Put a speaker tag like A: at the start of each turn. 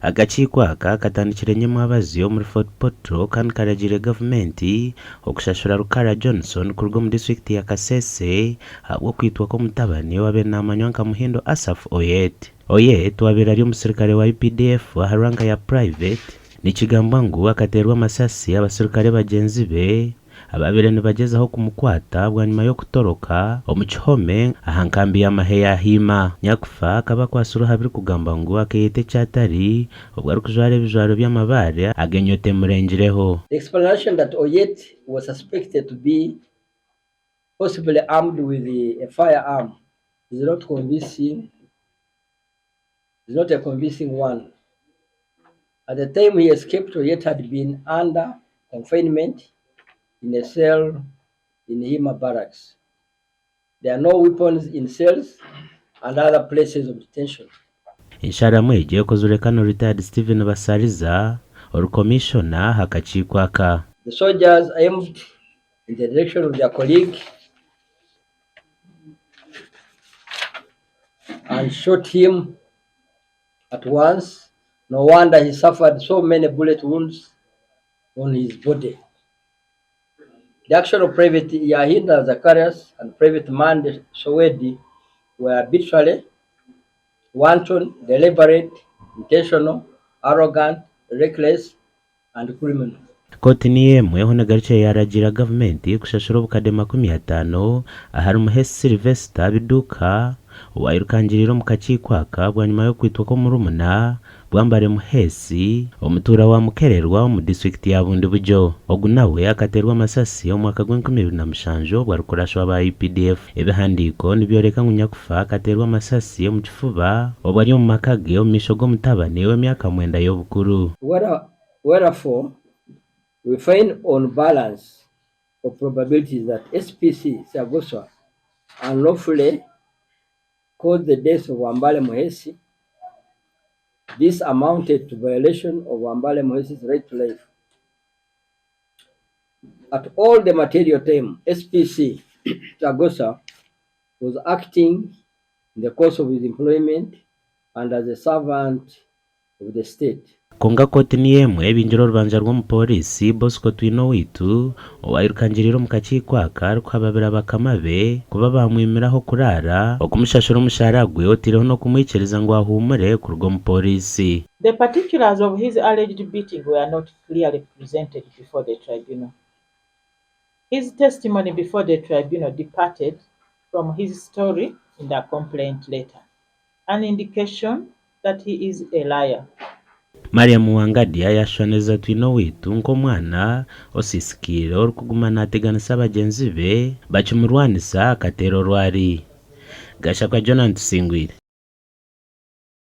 A: Akakiiko aka katandikire nyemwabazyo omuri Fort Portal kandi karagiire gavumenti okushashura Rukara Johnson kuruga omu disiturikiti ya Kasese ahabw'okwitwa kw'omutabani owabaire namanywa nka Muhindo Asaph Oyet. Oyet owabaire ari omusirikare wa updf aha ranka ya Private, nikigambwa ngu akateerwa amasasi abasirikare bagyenzi be Abaabaire nibagyezaho kumukwata bwanyima y'okutoroka omu kihome aha nkambi y'amahe ya Hiima. Nyakufa akaba akwatsirwe aha birikugambwa ngu akeeyeta eki atari obwo arikujwara ebijwaro by'amabaare ag'enyota emurengireho.
B: The explanation that Oyet was suspected to be possibly armed with a firearm is not convincing is not a convincing one. At the time he escaped, Oyet had been under confinement in a cell in Hima Barracks. There are no weapons in cells and other places of detention.
A: Ensharamu egi ekozirwe Colonel Retired Stephen Basariza, ori Commissioner aha kakiiko aka.
B: The soldiers aimed in the direction of their colleague and shot him at once. No wonder he suffered so many bullet wounds on his body. The action of Private Yahinda Zacharias and Private Mande Sowedi were arbitrary, wanton, deliberate, intentional, arrogant, reckless, and criminal.
A: Kooti niyo emwe hoona egarukire yaaragiira gavumenti kushashura obukade 50 ahari Muhesi Sylvester Biduuka owairukangiriire omu kakiiko aka bwanyima y'okwitwa kw'omurumuna Bwambare Muhesi omutuura wa Mukererwa omu disiturikiti ya Bundibugyo. Ogu nawe akateerwa amasasi omu mwaka gw'enkumi ibiri na mushanju obwo arikurashwa aba UPDF. Ebihandiiko nibyoreka ngu nyakufa akateerwa amasasi omu kifuba obwo ari omu maka ge omu maisho g'omutabani ow'emyaka mwenda y'obukuru.
B: Wherefore, we find on balance of probabilities that SPC Kyagoswa unlawfully caused the death of Wambale Muhesi. This amounted to violation of Wambale Muhesi's right to life. At all the material time, SPC Kyagosa was acting in the course of his employment and as a servant of the state.
A: Kwonka kooti niyo emwe ebingire orubanja rw'omupooriisi Bosco Twinoweitu owairukangiriire omu kakiiko aka arikuhababira bakama be kuba baamwimire ah'okuraara, okumushashura omushaara gwe oteireho n'okumwikiriza ngu ahuumure kuruga omu pooriisi.
C: The particulars of his alleged beating were not clearly presented before the tribunal. His testimony before the tribunal departed from his story in the complaint letter, an indication that he is a liar.
A: Mariam Wangadya yaashushaniriza Twinoweitu nk'omwana osiisikaire orikuguma naateganisa bagyenzi be bakimurwanisa akateera orwari. Gashakwa Jonah Tusingwire.